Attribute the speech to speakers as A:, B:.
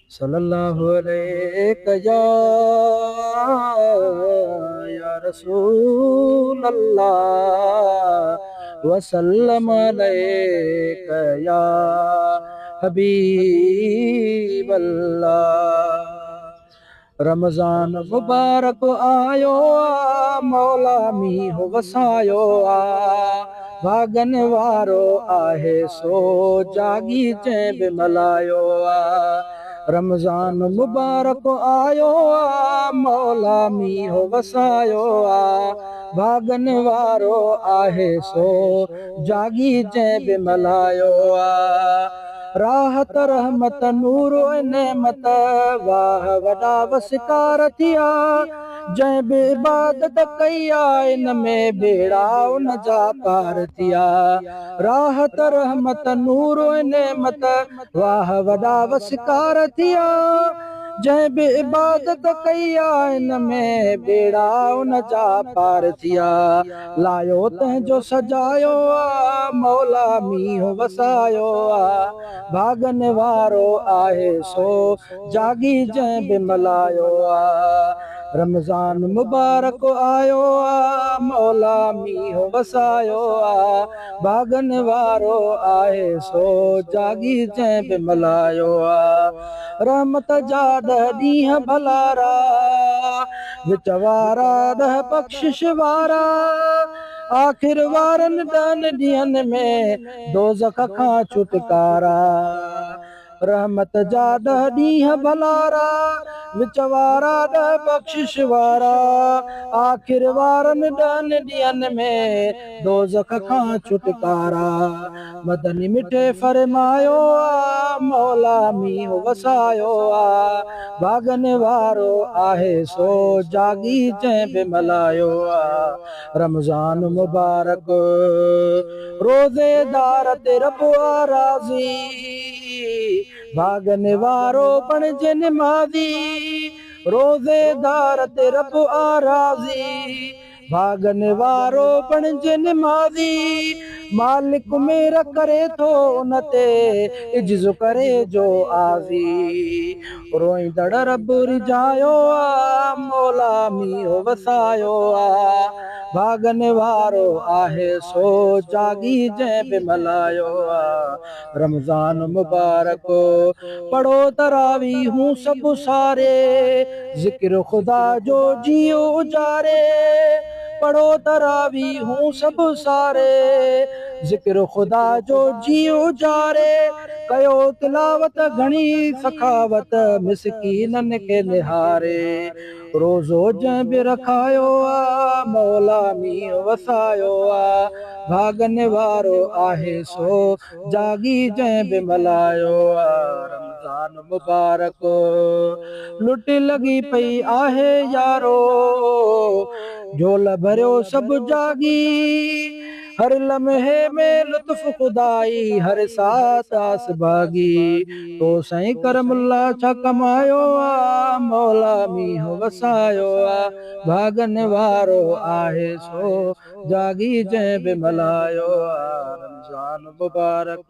A: صلي الله عليڪ يا يا رسول الله وسلم عليڪ يا حبيب الله. رمضان مبارڪ آيو آ، مولا مينهن وسايو آ. ڀاڳن وارو آهي سو جاڳي جنهن به ملهايو آ. رمضان مبارڪ آيو آ، مولا مينهن وسايو آ. ڀاڳن وارو آهي سو جاڳي جنهن به ملهايو آ. راحت رحمت نور ۽ نعمت، واهه وڏا وسڪار ٿيا. جنهن به عبادت ڪئي آ، ان ۾ ٻيڙا ان جا پار ٿيا. راحت رحمت نور ۽ نعمت، واهه وڏا وسڪار ٿيا. جنهن به عبادت ڪئي آ، ان ۾ ٻيڙا ان جا پار ٿيا. لايو تنهن جو سجايو آ، مولا مينهن وسايو آ. ڀاڳن وارو آهي سو جاڳي جنهن به ملهايو آ. رمضان مبارڪ آيو آ، مولا مينهن وسايو آ. ڀاڳن وارو آهي سو جاڳي جنهن به ملهايو آ. رحمت جا 10 ڏينهن ڀلارا، وچ وارا 10 بخشش وارا. آخر وارن 10 ڏينهن ۾ دوزخ کان ڇوٽڪارا. رحمت جا 10 ڏينهن ڀلارا، وچ وارا 10 بخشش وارا. آخر وارن 10 ڏينهن ۾ دوزخ کان ڇوٽڪارا. مدني مٺي فرمايو آ، مولا مينهن وسايو آ. ڀاڳن وارو آهي سو جاڳي جنهن به ملهايو آ. رمضان مبارڪ. روزيدار تي رب آ راضي، ڀاڳن وارو بڻجي نمازي. روزيدار تي رب آ راضي، ڀاڳن وارو بڻجي نمازي. مالڪ مير ڪري ٿو ان تي عجز ڪري جو آزي. روئيندڙ رب رجايو آ، مولا مينهن وسايو آ. ڀاڳن وارو آهي سو جاڳي جنهن به ملهايو آ. رمضان مبارڪ. پڙهو تراويحون سڀ ساري، ذڪر خدا جو جيءُ اجاري. پڙهو تراويحون سڀ ساري، ذڪر خدا جو جيءُ اجاري. ڪيو تلاوت گهڻي، سخاوت مسڪينن کي نهاري. روزو جنهن به رکايو آ، مولا مينهن وسايو آ. ڀاڳن وارو آهي سو جاڳي جنهن به ملهايو آ. رمضان مبارڪ. لٽ لڳي پئي آهي يارو، جهول ڀريو سڀ جاڳي. هر لمحي ۾ لطف خدائي، هر ساعت آس ڀاڳي. تو سائين ڪرم الله ڇا ڪمايو آ، مولا مينهن وسايو آ. ڀاڳن وارو آهي سو جاڳي جنهن به ملهايو آ. رمضان مبارڪ.